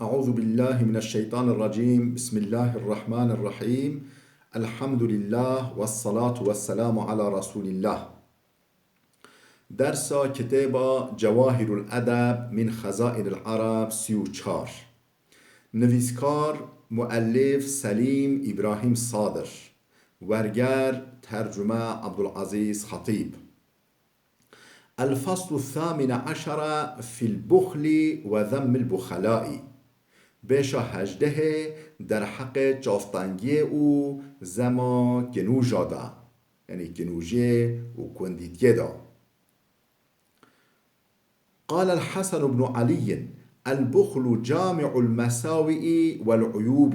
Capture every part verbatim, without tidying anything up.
أعوذ بالله من الشيطان الرجيم. بسم الله الرحمن الرحيم. الحمد لله والصلاة والسلام على رسول الله. Dersa kitêba Cewahirul Edeb min Xezainil Ereb sî û çar. Nivîskar, muellif Selîm Îbrahîm Sadir. Werger, tercume Abdulazîz Xetîb. الفصل الثامن عشر في البخل وذم البخلاء. Bêşa hejdehê derheqê çavtengiyê û zema kinûja de, yanî kinûjiyê û kundîtiyê de. قال الحسن بن علي: البخل جامع المساوئ والعيوب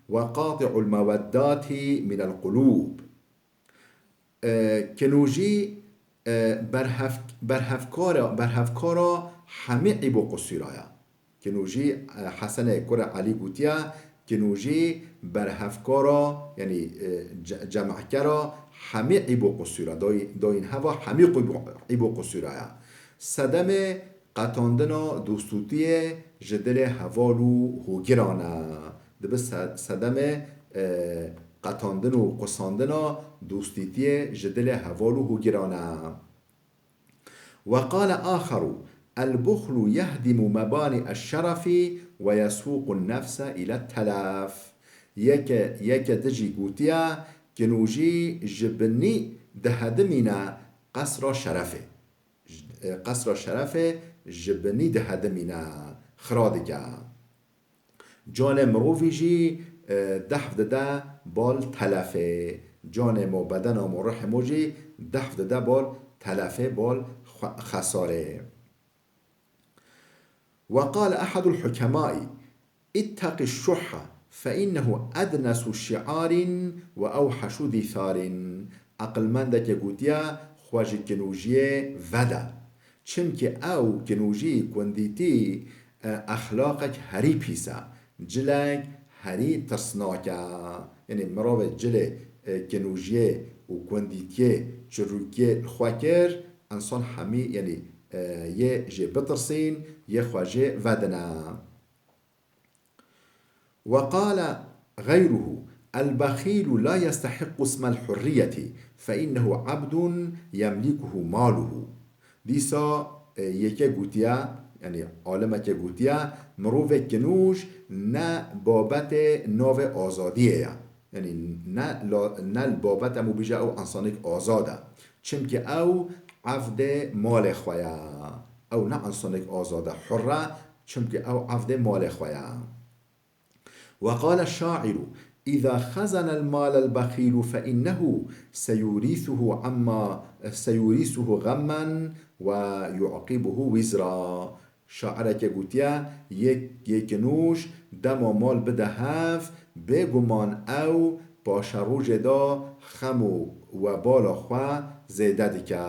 وقاطع المودات من القلوب. E, kinûjî, e, berhev-, berhevkara, berhevkara hemî îb û qusûra ye. Kinûjî, e, Hesenê kurê Elî gotiye, kinûjî berhevkara, yanî, e, ce-, cem'kera hemî îb û qusûra, doy-, doyîn heva hemî qu-, îb û qusûra ye. Sedemê qetandina dostûtiyê ji dilê heval û hogiran e. Dibe se-, sedemê, e, qetandin û qusandina dostîtiyê ji dilê heval û hogiran e. وقال آخر: البخل يهدم مبانئ الشرف ويسوق النفس إلى التلف. Yeke, yeke di jî gotiye, kinûjî ji binî dihedimîne qesra şerefê. J-, e, qesra şerefê ji binî dihedimîne, xira dike. Canê mirovî jî, e, dehf dide bal telefê. Canê mo, bedena mo, ruhê mo jî dehf dide bal telefê, bal xwe-, xesarê. وقال أحد الحكماء: اتق الشح فإنه أدنس شعار وأوحش دثار. Aqilmendeke gotiye, xwe ji kinûjiyê vede. Çimkî ew kinûjî, kundîtî, e, exlaqek herî pîs e, cilek herî tirsnak e. Yanî mirovê cilê, e, kinûjiyê û kundîtiyê çirûkiyê li xwe kir, insan hemî, yanî, e, yê jê bitirsîn, yê xwe jê vedine. وقال غيره: البخيل لا يستحق اسم الحرية، فإنه عبد يملكه ماله. Dîsa, e, yeke gotiye, yanî alimeke gotiye, mirovê kinûj ne babetê navê azadiyê ye. Yanî ne la-, ne li babet em û bîje ew insanek azad e. Çimkî ew evdê malê xwe ye. Ew ne insanek azad e, hur e, çimkî ew evdê malê xwe ye. وقال الشاعر: إذا خزن المال البخيل فإنه سيورثه عما، سيورثه غما ويعقبه وزرا. Şaireke gotiye, yê, yê kinûj dema mal bide hev, bêguman ew paşerojê de xem û webala xwe zêde dike.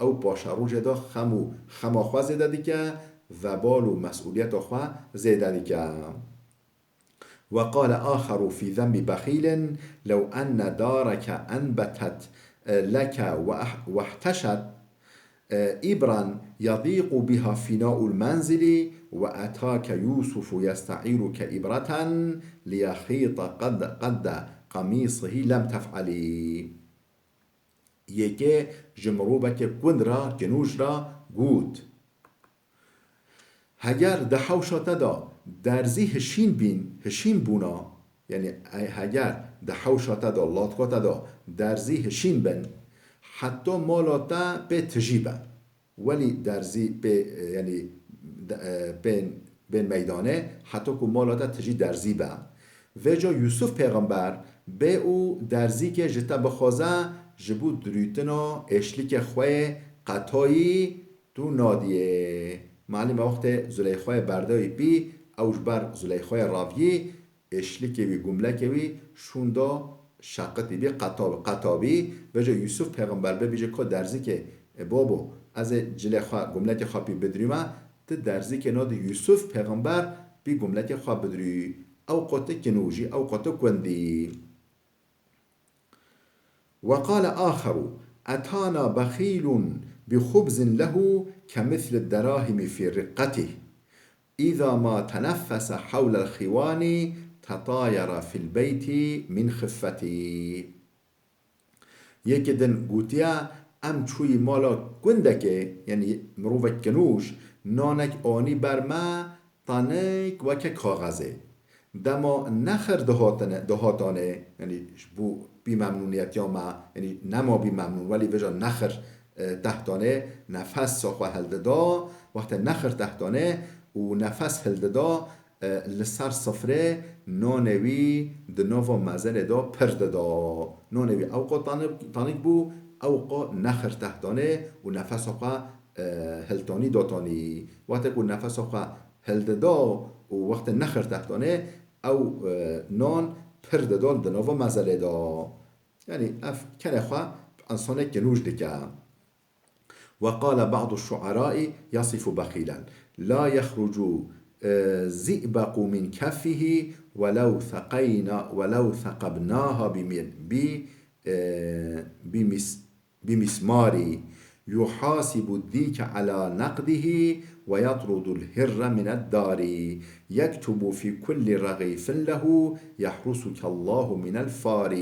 Ew paşerojê de xem û xema xwe zêde dike, vebal û mesûliyeta xwe zêde dike. وقال آخر في ذم بخيل: لو أن دارك أنبتت لك وأح-، واحتشت إبرا يضيق بها فناء المنزل وأتاك يوسف يستعيرك إبرة ليخيط قد، قد قميصه لم تفعلي. Yekê ji miroveke kund re, kinûj re got: Heger di hewşa te de derzî hişîn bîn, hişîn bûna, yanî heger di hewşa te de, latka te de derzî hişîn bin, heta mala te pê tijî be. Welî derzî pê, yanî, de-, e, bên, bên meydanê, heta ku mala te tijî derzî be. Vêca Yûsuf pêxember bê û derzîkê ji te bixwaze, ji bo dirûtina êşlikê xwe yê qetayî tu nadiyê. Malî me wextê Zuleyxayê berdayî pî, ew ji ber Zuleyxayê raviyî, êşlikê wî, gumlekê wî şûnda şeqitî bî, qeta-, qeta bî. Vêca Yûsuf pêxember bê bêje ka derzîkê, e, babo, ez ê cilê xwe, gumlekê xwe pî bidirîme, tu derzîkê nadî Yûsuf pêxember pî gumlekê xwe bidirî. Ew qate kinûjî, ew qate kundî. وقال آخر: أتانا بخيل بخبز له كمثل الدراهم في رقته. إذا ما تنفس حول الخوان تطاير في البيت من خفته. Yekê din gotiye, em çûyî mala gundekê, yanî mirovek kinûj, nanek anî ber me, tanik weke kaxezê. Dema nexir dihatine, dihatane, yanî ji bo bîmemnûniyetiya me, yanî nema bîmemnûn, welî vêca nexir, e, tehtane, nefesa xwe hildida, wextê nexir tehtane û nefes hildida, e, li ser sifrê nanê wî di nava mezelê de pir dida. Nanê wî ewqa tanik, tanik bû, ewqa nexir tehtane û nefesa xwe, e, hiltanî datanî. Wextê ku nefesa xwe hildida û wextê nexir tehtane, ew, e, nan pir dida di nava mezelê de. Yanî ev kerê xwe bi insanê kinûj dike. وقال بعض الشعراء يصف بخيلا: لا يخرج، آه، زئبق من كفه ولو ثقينا، ولو ثقبناها بم-، ب-، آه، بمس-، بمسمار، يحاسب الديك على نقده ويطرد الهر من الدار، يكتب في كل رغيف له: يحرسك الله من الفار.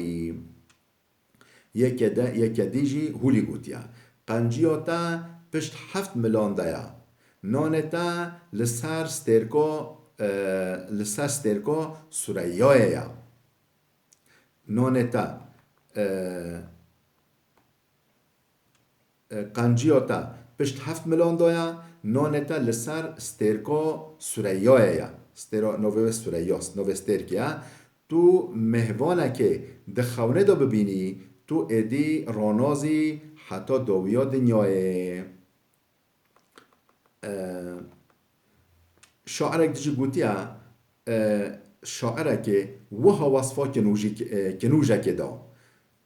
Yeke de, yeke dî jî hûlî gotiye: Qenciya te pişt heft milan de ye. Nanê te li ser stêrka, e, li ser stêrka Sureyayê ye. Nanê te, e, e, qenciya te pişt heft milan de ye, nanê te li ser stêrka Sureyayê ye. Stêra, navê wê Sureya, navê stêrkê ye. Tu mêvanekê di xewnê de bibînî, tu êdî ranazî heta dawiya dinyayê. E, şairek dijî gotiye, e, şairekê wiha wesfa kinûjîk-, e, kinûjekê da: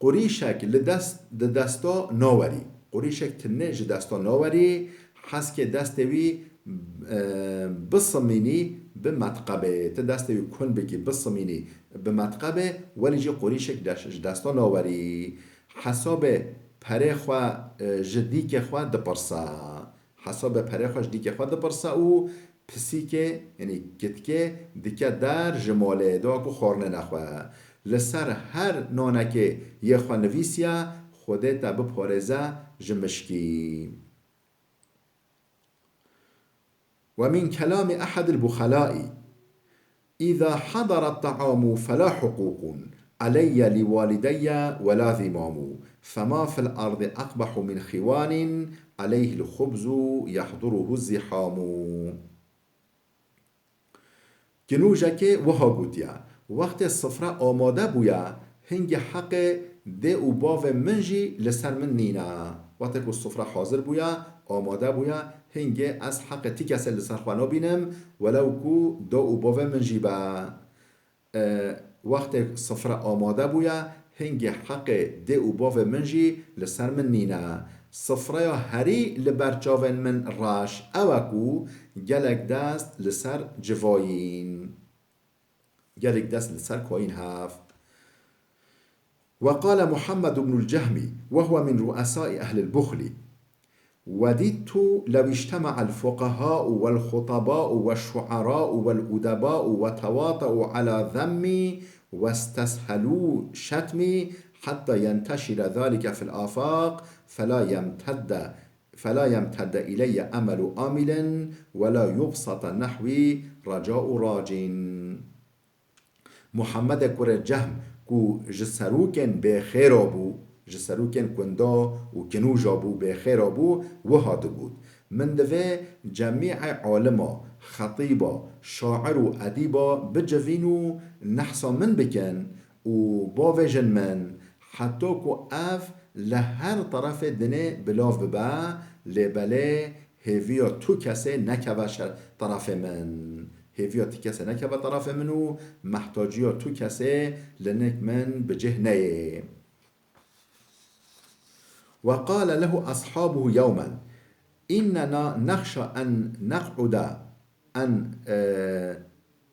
Qurîşek li dest, di desta nawerî. Qurîşek tinê ji desta nawerî, heskê destê wî, e, bisimînî bi metqebê. Ti destê wî kun bikî, bisimînî bi metqebê, welî jî qurîşek des-, ji desta nawerî. Hesabê perê xwe, e, ji dîkê xwe dipirse. Hesabê perê xwe ji dîkê xwe dipirse û pisîkê, yanî kitkê, dike der ji malê, da ku xwarinê nexwe. Li ser her nanekê yê xwe nivîsiye: Xwedê te biparêze ji mişkî. ومن كلام أحد البخلاء: إذا حضر الطعام فلا حقوق علي لوالدي ولا ذمام، فما في الأرض أقبح من خوان عليه الخبز يحضره الزحام. Kinûjekê wiha gotiye: Wextê sifre amade bûye, hingê heqê dê û bavê min jî li ser min nîne. Wextê ku sifre hazir bûye, amade bûye, hingê ez heqê ti kesê li ser xwe nabînim, welew ku da û bavê min jî be. E, wextê sifre amade bûye, hingê heqê dê û bavê min jî li ser min nîne. Sifreya herî li ber çavên min reş ew e ku gelek dest li ser civayîn. Gelek dest li ser kayîn hev. وقال محمد بن الجهم وهو من رؤساء أهل البخل: وددت لو اجتمع الفقهاء والخطباء والشعراء والأدباء وتواطؤوا على ذمي واستسهلوا شتمي حتى ينتشر ذلك في الآفاق فلا يمتد، فلا يمتد إلي أمل آمل ولا يبسط نحوي رجاء راج. Muhammedê kurê Cehm ku ji serokên bêxêra bû, ji serokên kunda û kinûja bû, bêxêra bû, wiha digot: Min divê cemîê alima, xetîba, şair û edîba bicivîn û nehsa min bikin û bavêjin min, heta ku ev li her terefê dinê bilav bibe, lê belê hêviya tu kesê nekeve şer terefê min. Hêviya tu kesê nekeve terefê min û mehtaciya tu kesê li nik min bi cih neyê. وقال له أصحابه يوما: إننا نخشى أن نقعد، أن، آه،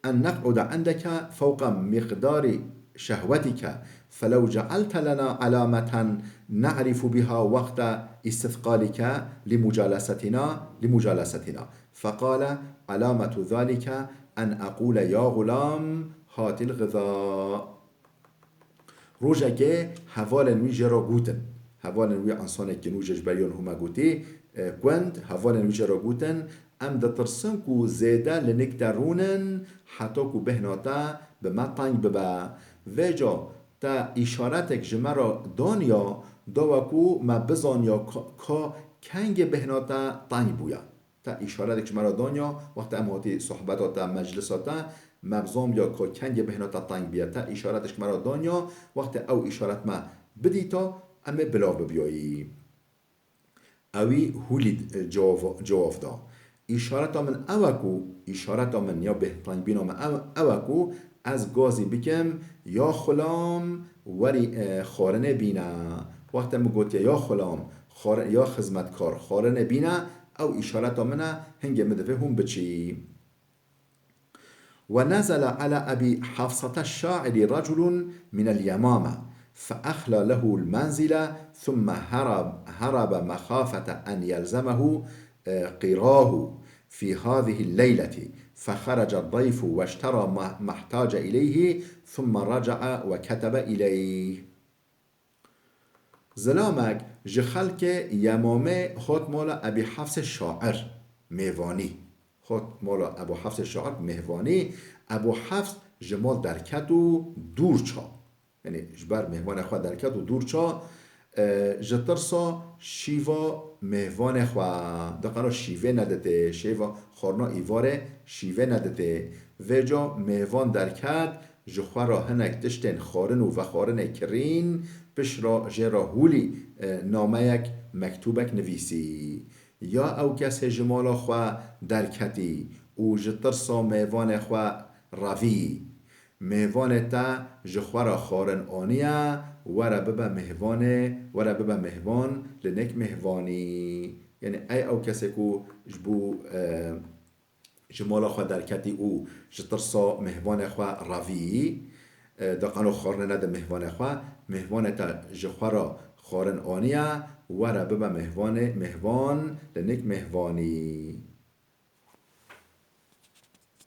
أن نقعد عندك فوق مقدار شهوتك، فلو جعلت لنا علامة نعرف بها وقت استثقالك لمجالستنا، لمجالستنا. فقال: علامة ذلك أن أقول: يا غلام، هات الغذاء. Rojekê hevalên wî jê re gotin, hevalên wî însanekî nû jê ji ber yan hû me gotî, e, kund, hevalên wî jê re gotin, em ditirsin ku zêde li nik te rûnin, heta ku bêhna te bi me teng bibe. Vêca te îşaretek ji me re daniya, dawa ku me bizaniya ka, ka kengê bêhna te teng bûye. Te îşaretek ji me re daniya, wextê em hatî sohbeta te, meclisa te, me bizandiya ka kengê bêhna te teng bûye. Te îşaretek ji me re daniya, wextê ew îşaret me bidîta, em ê bila bibiyayî. Ewî hûlî, e, cewab, cewab da. Îşareta min ew e ku, îşareta min ya bêhtengbîna min ew, ew e ku ez gazî bikim, ya xulam, werî, e, xwarinê bîne. Wextê min gotiye, ya xulam, xwar-, ya xizmetkar, xwarinê bîne, ew îşareta min e, hingê min divê hûn biçî. ونزل على أبي حفصة الشاعر رجل من اليمامة فأخلى له المنزل ثم هرب، هرب مخافة أن يلزمه، آه، قراه في هذه الليلة، فخرج الضيف واشترى ما، ما احتاج إليه ثم رجع وكتب إليه. Zilamek ji xelkê Yemamê hot mala Ebî Hefsê şair mêvanî. Hot mala Ebû Hefsê şair mêvanî. Ebû Hefs ji mal derket û dûr ça. Yanî ji ber mêvanê xwe derket û dûr ça, e, ji tirsa şîva mêvanê xwe, diqeno şîvê neditê, şêva xwarina îvarê şîvê neditê. Vêca mêvan derket, ji xwe re hinek tiştên xwarin û vexwarinê kirîn, pişt re jê re hûlî, e, nameyek, mektûbek nivîsî. Ya ew kesê ji mala xwe derketî û ji tirsa mêvanê xwe revî. Mêvanê te ji xwe re xwarin aniye, were bibe mêvanê, were bibe mêvan li nik mêvanî. Yanî ey ew kesê ku ji bo, e, ji mala xwe derketî û ji tirsa mêvanê xwe revî, e, diqeno xwarinê nede mêvanê xwe, mêvanê te ji xwe re xwarin aniye, were bibe mêvanê, mêvan li nik mêvanî.